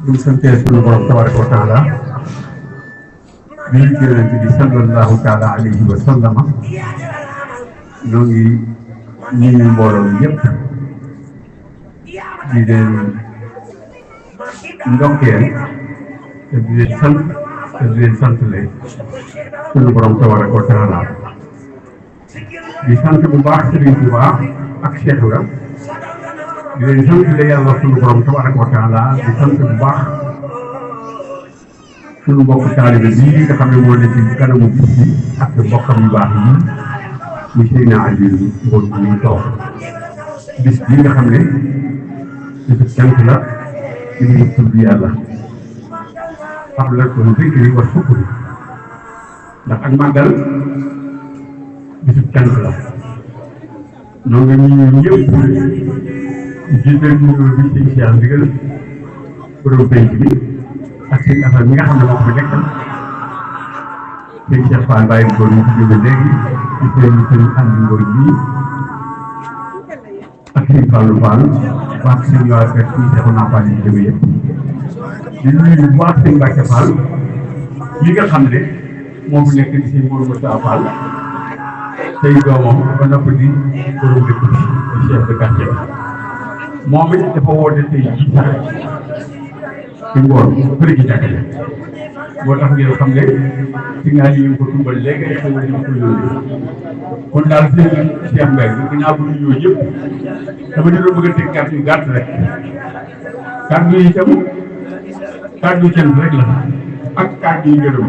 ñu santee suñu borom tabaraka wa taala bi yonent bi sallallahu taala alayhi wa sallama ñoo ngi nuyu mbooloo yëpp di leen ndokkeel te di leen sant te di leen santale suñu borom tabaraka wa taala di sant bu baax Serigne Touba ak Cheikh Ibra di leen santale yàlla suñu borom tabaraka wa taala di sant bu baax suñu mbokk taalibe bii nga xam ne moo nekk ci kanamu bis bi ak mbokkam yu baax yi muy Seydina Aliou Ngor bi ñu toog bis bii nga xam ne bisu cant la ci biir tudd yàlla xam la ko zikri wa sukri ndax ak màggal bisu cant la ñoo ngi nuyu ñëpp jiital ñu bi sëñ Cheikh Ndigal borom penc bi ak sëñ Assane mi nga xam ne moo ko fi nekkal sëñ Cheikh Fall Baye Ngor ñu fi jóge léegi ci sëñ Andi Ngor bii ak sëñ Fallou Fall baax sëñ waa kër sëñ Cheikh Nampal yi jóge yëpp di nuyu bu baax sëñ Mbacke Fall mi nga xam ne moo fi nekk di sëñ Mourou Moussa Fall tey doomam ba noppi di borom dëkk bi di chef de quartier moom it dafa woote tey jii ci ngoon bëri ci jàkkale moo tax ngeen xam ne ci nga yi ko tumbal léegi ay xew ñu ko yónnee kon daal sëñ Cheikh Mbaye ginnaaw bu ñu ñëw yëpp dama di doon bëgg a teg kàddu yu gàtt rek kàddu yi itam kàddu cant rek la ak kàddu yi ngërëm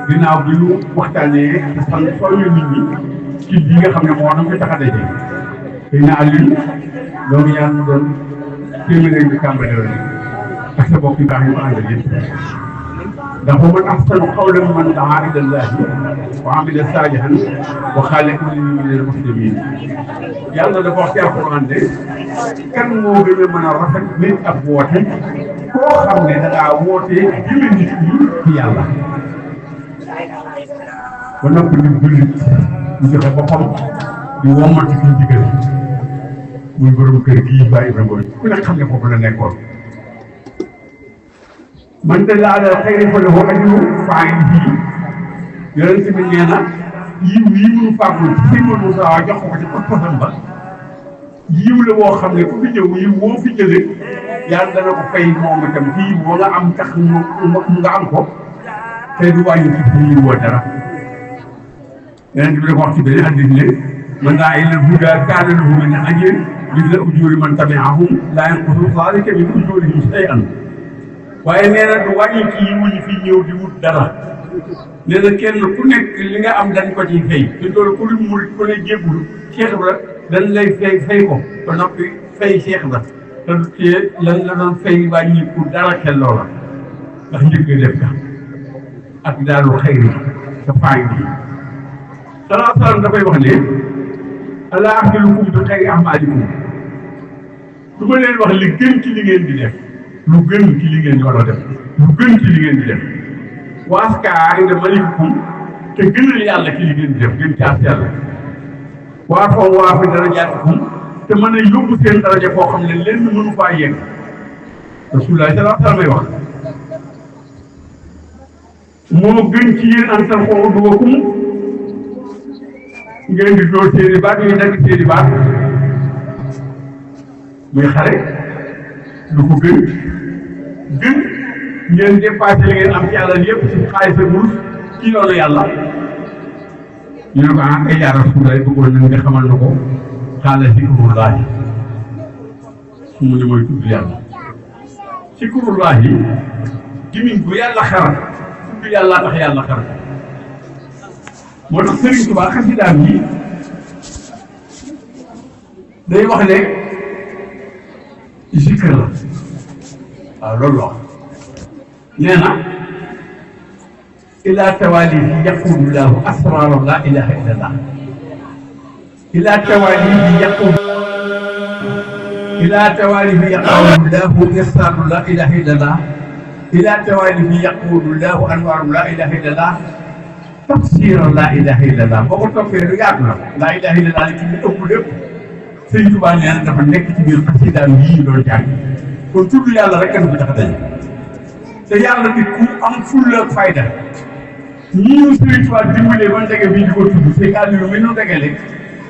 ginnaaw bi ñu waxtaanee sant soññu nit ñi ci li nga xam ne moo nam ko tax a daje xëy na Aliou loolu yaa ngi doon téeméer bi tàmbali la ak sa bopp yu baax yu ko àndal yëpp ndax wa man ahsanu qawlan mimman daa ila llaahi wa amila saalihan wa qaala innanii minal muslimiin yàlla dafa wax ci alxuraan ne kan moo gën a mën a rafet nit ak woote koo xam ne da ngaa wootee jëme nit ñi ci yàlla ba noppi nit jullit ñu joxe boppam di wommati fi ndigal muy borom kër gii Baye Ibrahima ku ne xam ne foofu la nekkoon man de laa la xëy fa lahu ajru faa'ilihi yonent bi nee na yiw yi mu fàggul ci sëñ Moussa jox ko ci pas-pasam ba yiw la woo xam ne ku fi ñëw yiw woo fi jëlee yàlla dana ko fay moom itam kii moo nga am tax mu nga am ko te du wàññi ci fi yiw woo dara yonent bi da ko wax ci benn hadiis ne man daa ilal hudaa kaana lahu min ajrin misla ujuuri man tabi'ahum laa yanqusu zaalika min ujuurihim shay'an waaye nee na du wàññi ci yiw ñi fi ñëw di wut dara nee na kenn ku nekk li nga am dañ ko ciy fay te loolu ku lu murit ku ne jébbul Cheikh Ibra dañ lay fay ko ba noppi fay Cheikh Ibra te du tee lan la doon fay wàññi pour dara xel loola ndax njëkk def ka ak daalu xayri sa faay bi salaa salaam dafay wax ne alaa axbirukum bi xayri a'maalikum du ma leen wax li gën ci li ngeen di def lu gën ci li ngeen di war a def lu gën ci li ngeen di def waaskaa inda malikikum te gënal yàlla ci li ngeen di def gën caas yàlla waa foo waa fi darajaatikum te mën a yóbbu seen daraja koo xam ne lenn mënu faa yegg Rasulullah sallallahu alayhi wa sallam may wax moo gën ci yéen an talqaw duwakum ngeen di dóor seeni baat ñuy dagg seeni baat muy xare lu ko gën ngeen dépassé li ngeen am ci alal yëpp ci xaalis ak wurus ci yoonu yàlla ñu ne ko ah ay yaa Rasulullah bëggoon nañ nga xamal na ko xaala zikrullahi mu ne mooy tudd yàlla zikrullahi gimiñ bu yàlla xaral tudd yàlla tax yàlla xaral moo tax Sëriñ Tuubaa xasidaam yi day wax ne zikr la waaw loolu la nee na ila tawalihi yaqulu lahu asraru la ilaha illallah ila tawalihi yaqulu lahu asraru la ilaha illallah ila tawalihi yaqulu lahu anwaru la ilaha illallah tafsira la ilaha illallah boo ko toppee lu yaatu la la ilaha illallah li ci ñu ëpp lépp Sëriñ Tuubaa nee na dafa nekk ci biir xasidaam yii doon jàng kon tudd yàlla rek kan ko tax a daje te yàlla di ku am fulla ak fayda ñii ñu Sëriñ Tuubaa dimbalee ba ndege bii di ko tudd c'est Aliou mi nu degale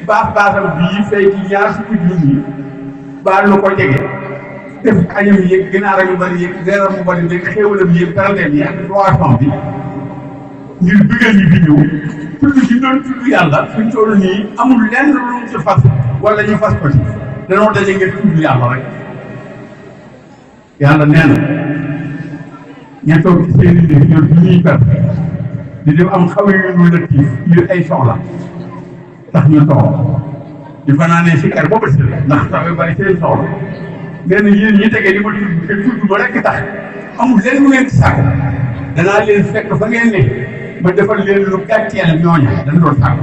baasam bii fay ci ñaar fukki junni baal lu ko jege def añam yéeg ginaaram yu bari yéeg reeram mu bari yéeg xéewalam yéeg taraneem yi ak boisson bi ngir bëggal ñi fi ñëw tudd ci doon tudd yàlla suñ toll nii amul lenn lu mu ci fas wala ñu fas ko ci danoo daje ngeen tudd yàlla rek yàlla nee na ña toog ci seen i néeg ñoom ñuy perte di dem am xaw yu ñu lëkkiif ngir ay soxla tax ñu toog di fanaanee si kër boobu si ndax tax yu bari seen soxla nee na yéen ñi tegee di ma tudd te tudd ma rek tax amul leen lu ngeen ci sàkk danaa leen fekk fa ngeen ne ma defal leen lu gàcceel ñooña dañ doon sàkk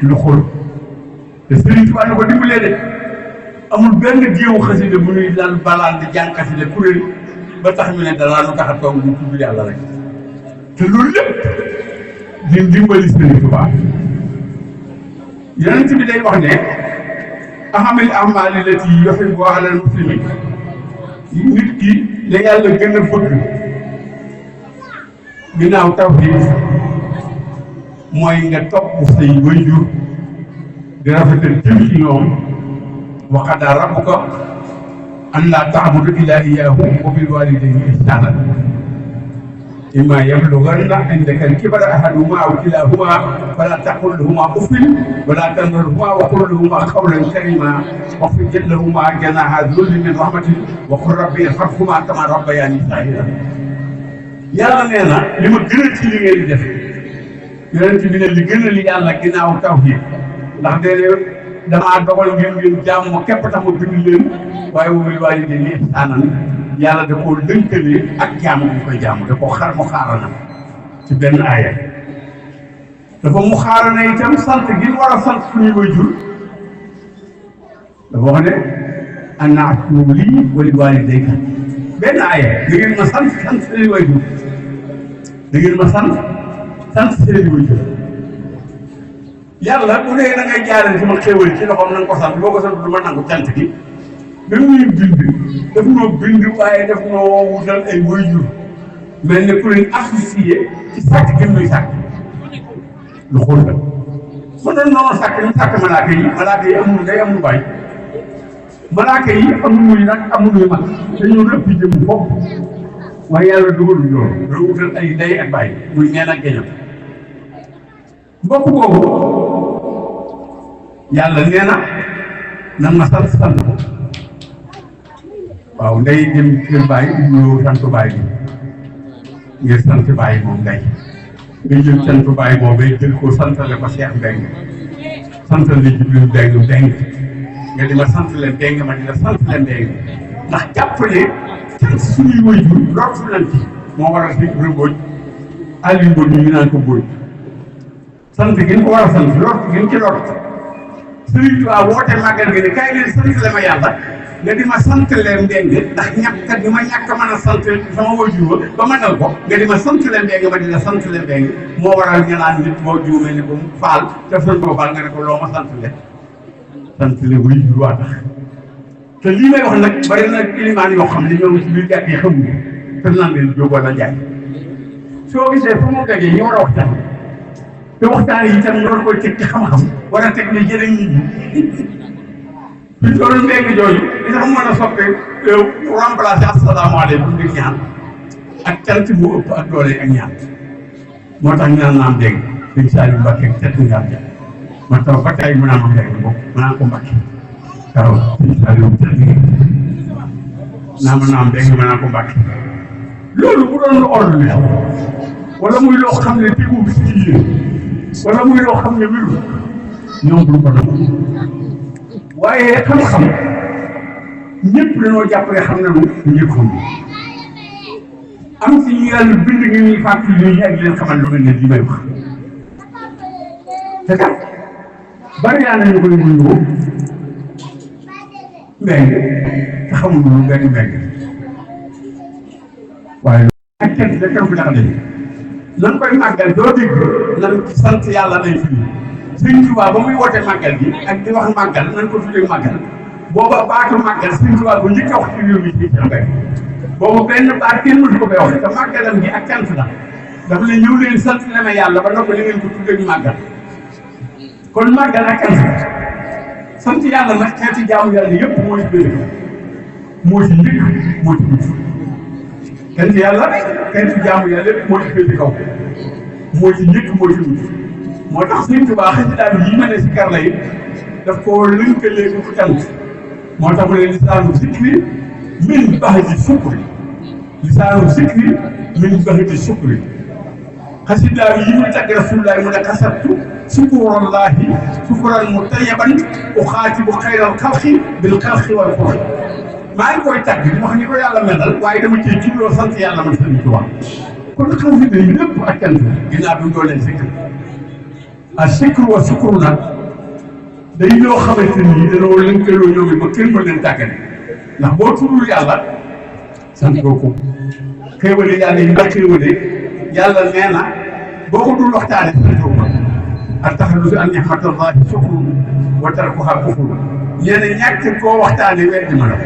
lu xool te Sëriñ Tuubaa na ko dimbalee de amul benn géewu xasida bu ñuy dal balaan di jàng xasida kuréel ba tax ñu ne danaa nu tax a toog ñu tudd yàlla rek te loolu lépp di dimbali Sëriñ Tuubaa Yonent bi day wax ne ahamil ahmaali lati yuhibbuha alal muslimi nit ki la yàlla gën a bëgg ginnaaw tawhiid mooy nga topp say waajur di rafetal jëm ci ñoom wa qadaa rabbuka an laa ta'budu illaa iyyaahu wa bil waalidayni ihsaanan immaa yablughanna indaka al-kibara ahaduhumaa aw kilaahumaa falaa taqul lahumaa uffin wa laa tanharhumaa wa qul lahumaa qawlan kariimaa waxfid lahumaa janaaha dhulli min rahmatin wa qul rabbi irhamhumaa kamaa rabbayaanii saghiiran yàlla nee na li ma gënal ci li ngeen di def yonent bi ne li gënal yàlla ginnaaw tawhiid ndax déedéet damaa dogal ngeen jaamu képp tax ma bind leen waaye wa bil waalidayni ihsaanan yàlla da koo lënkalee ak jaamu bu koy jaamu da koo mu xaarana ci benn aaya dafa mu xaarana itam sant gi war a sant suñuy waajur dafa wax ne an a'budu lii wa li waalidayka benn aaya da ngeen ma sant seeni waajur da ngeen ma sant seeni waajur yàlla bu dee da ngay jaarale ci ma xéwal ci loxoom na nga ko sant boo ko sant du ma nangu cant gi même ñuy bind daf noo bind waaye daf noo wutal ay waajur mel ne ku leen associé ci sàkk gi muy sàkk lu xool la ma doon noonu sàkk ñu sàkk malaaka yi amul day amul bàyyi malaaka yi amuñu nag amuñu mag dañoo rëpp jëm bopp waaye yàlla dugalul loolu doo wutal ay day ak bàyyi muy neen ak géñam mbokk boobu yàlla nee na nan ma sant ko waaw ndey dem kër bàyyi ñëw sant bàyyi bi ngir sant bàyyi moom ndey nga jël sant bàyyi moom bay jël ko santale ko Cheikh Mbengue santale Jibril Mbengue nga di ma sant leen Mbengue ma di la sant leen Mbengue ndax jàpp ne sant suñuy waajur lottu nañ ci moo waral si Mbodj Aliou Mbodj ñu naan ko Mbodj sant gi ñu ko war a sant lott gi ñu ci lott Sëriñ Tuubaa woote màggal gi ne kaay leen sant le ma yàlla nga di ma sant leen Mbengue ndax ñàkk di ma ñàkk mën a sant sama waajur ba ma dal ko nga di ma sant leen Mbengue ma di la sant leen Mbengue moo waral ñu naan nit boo juumee ne ko faal te sant ko faal nga ne ko loo ma sant leen waajur waa tax te lii may wax nag bari na ilimaan yoo xam ne ñoom ci biir gàtt yi xamuñu te naan leen jóg wala njaay soo gisee fu mu gagee ñu war a waxtaan te waxtaan yi itam ñu war koy teg ci xam-xam war a teg ne jëriñ nit ñi fi toll Mbengue jooju li tax mën a soppe remplacer asalaamaaleykum di ñaan ak cant bu ëpp ak doole ak ñaan moo tax ñu naan naam dégg sëñ Saliou Mbacke tett ngaa ja ma taw ba tey mu naan ma Mbengue boobu ma naan ko Mbacke karoon sëñ Saliou tett naa ma naam dégg ma naan ko Mbacke loolu bu doon lu ordinaire wala muy loo xam ne tegu bi ci yéen wala muy loo xam ne wéru ñoom du ko def waaye xam-xam ñëpp dañoo jàppale xam nañu ñëpp xam am ci ñu yàlla bind nga ñuy fàttali ñooñu ak leen xamal lu mel ne li may wax te kat bari yaa nañu koy wuyoo Mbengue te xamuñu lu benn Mbengue waaye ak kenn da kenn ku tax dañu nan koy màggal doo dégg nan sant yàlla nañ fi Sëriñ Tuubaa ba muy woote màggal gi ak di wax màggal nan ko tuddee màggal booba baatu màggal Sëriñ Tuubaa bu njëkk a wax ci réew mi ci Mbengue boobu benn baat kenn mënu ko koy wax te màggalam gi ak cant la dafa ne ñëw leen sant na ma yàlla ba noppi li ngeen ko tuddee ñu màggal kon màggal ak cant sant yàlla nag xeeti jaamu yàlla yëpp moo ci bëri moo ci njëkk moo ci mujj cant yàlla xeeti jaamu yàlla yëpp moo ci bëri kaw moo ci njëkk moo ci mujj moo tax Sëriñ Tuubaa xasidaam yi ma ne si kar la yi daf koo lënkalee ko cant moo tax mu ne lisaanu zikri min bahdi sukri lisaanu zikri min bahdi sukri xasidaam yi mu tagg Rasulullaah mu ne xasattu sukurallahi sukuran mutayyaban uxaatibu xayral xalqi bil xalqi wal xulqi maa ngi koy tagg di wax ni ko yàlla melal waaye dama cee jubloo sant yàlla man Sëriñ Tuubaa kon xasida yi lépp ak cant ginnaaw bi mu doonee zikr a zikru wa sukru nag day loo xamante ni dañoo lëkkaloo ñoom it ba kenn mën leen tàggale ndax boo tuddul yàlla sant ko xéewale yàlla yi nga xéewale yàlla nee na boo ko dul waxtaane sant ko ak taxalusi an nihmatallahi sukru wa tarkuha kufru nee na ñàkk koo waxtaane weddi ma la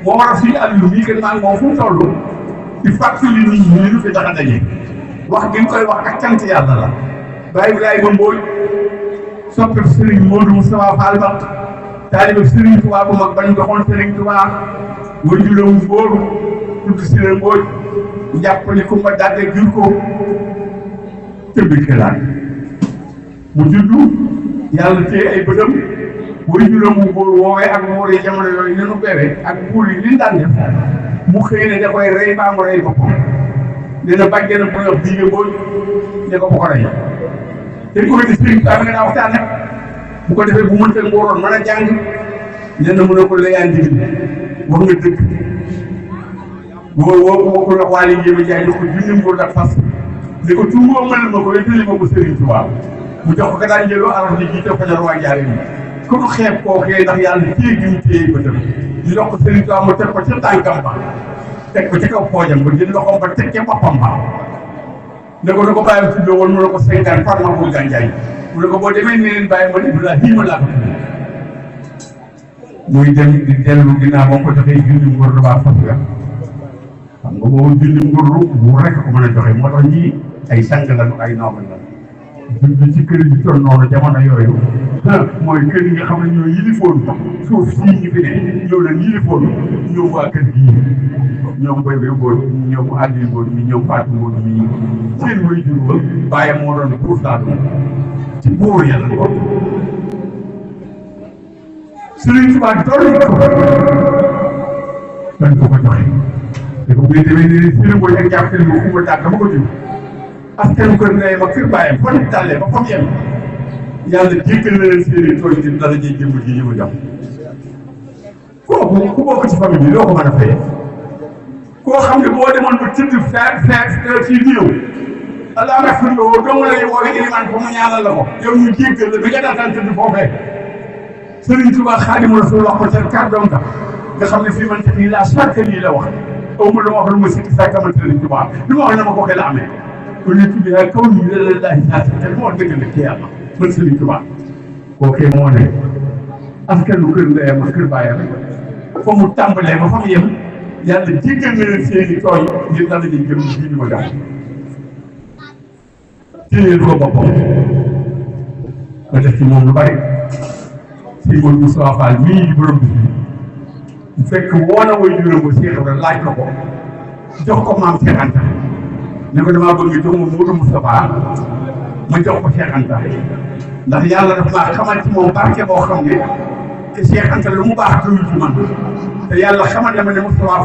moo war a suñu àllu mii kat maa moom fu mu toll di fàttali nit ñi lu fi tax a daje wax gi nga koy wax ak cant yàlla la Baye Ibrahima Mbodj soppeeku Serigne Modou Moustapha Fall ba taalibe Serigne Touba bu mag bañ doxoon Serigne Touba mooy juróom boobu tudd Serigne Mbodj njàppali Kumba Dagge jur ko tëbbi xelaat mu juddu yàlla téye ay bëtam mooy juróom bu góor woowee ak moor yi jamono yooyu ni nu beewee ak buur yi liñ daan def mu xëy ne da koy rey baa mu rey boppam nee na bàjjee na bu ñuy wax bii nga Mbodj ne ko bu ko rey dañ ko di Sëriñ Tuubaa nga naa waxtaan nag bu ko defee bu mënta mbooroon mën a jàng nee na mën a ko layaan digil wax nga dëgg woo ko wax waa li jéem a jaay ne ko junni mbóor ak fas ne ko tuuboo mënal ma ko yëppali ma ko Sëriñ Tuubaa mu jox ko ka daan jëloo alal ji jiite ko jar waa jaare ni ku nu xeeb koo xëy ndax yàlla téye gi mu téye ba tam ñu jox ko Sëriñ Tuubaa mu teg ko ca tànkam ba teg ko ca kaw poojam ba jël loxoom ba teg ca boppam ba ne ko bàyyi tuddee woon mu ne ko 50 par ma pour gàncax mu ne ko boo demee ne leen bàyyi ma Ibrahima laa ko tuddee muy dem di dellu ginnaaw ba mu ko joxee junni ngóor lu baax fas ya xam nga boobu junni ngóor bu rek ko mën a joxe moo tax ñii ay sang lañu ay noobal la judd ci kër yi toll noonu jamono yooyu mooy kër yi nga xam ne ñoo yilifoon suuf sii ñu fi ne ñoo leen yilifoon ñoom waa kër gii ñoom Boy Boy Mbodj ñoom Aliou Mbodj mi ñoom Fatou Mbodj mi seen way jur ba bàyyi moo doon pour Sadou ci buur yàlla ko Sëriñ Tuubaa doole ko dañ ko joxe te bu ngeen demee ne Sëriñ Mbodj ak jàpp seen xuma daal dama ko jur askanu kër ndeyam ak kër bàyyam fa ñu tàllee ba fa mu yem yàlla jéggal na leen seeni tooñ ci dara jëy jëmm ji ñu ma jox kooku ku bokk ci famille bi loo ko mën a fayee koo xam ne boo demoon ba tëdd feer fii di ñëw allah rafetlu woo dong lay woowee ilimaan ko mu ñaanal la ko yow ñu jéggal la bi nga daataan tëdd foofee Sëriñ Tuubaa Xaadimu Rasuul wax ko ca kàddoom ka nga xam ne fii man nii laa chaque lii la wax aw ma lu ma wax lu ma sikki sàkka man Sëriñ Tuubaa li ma wax na ma ko xel amee kon ñu tuddee kaw ñu ne la laaj saa si te moo dëgg la ci yàlla man Sëriñ Tuubaa kookee moo ne askanu kër ndeyam ak kër baayam fa mu tàmbalee ba fa mu yem yàlla jéggal na leen seeni tooñ ngir dara di jëm bii ñu ma jox téyeel ko boppam nga def ci moom lu bari si Modou Moustapha Fall mii di borom bi bu fekk woon na way juróom ba Cheikh Ibrahima laaj ko jox ko maam Cheikh Anta ne ko damaa bëgg jox ma Modou Moustapha ma jox ko Cheikh Anta ndax yàlla daf maa xamal ci moom barke boo xam ne te Cheikh Anta lu mu baax doyul ci man te yàlla xamal na ma ne Moustapha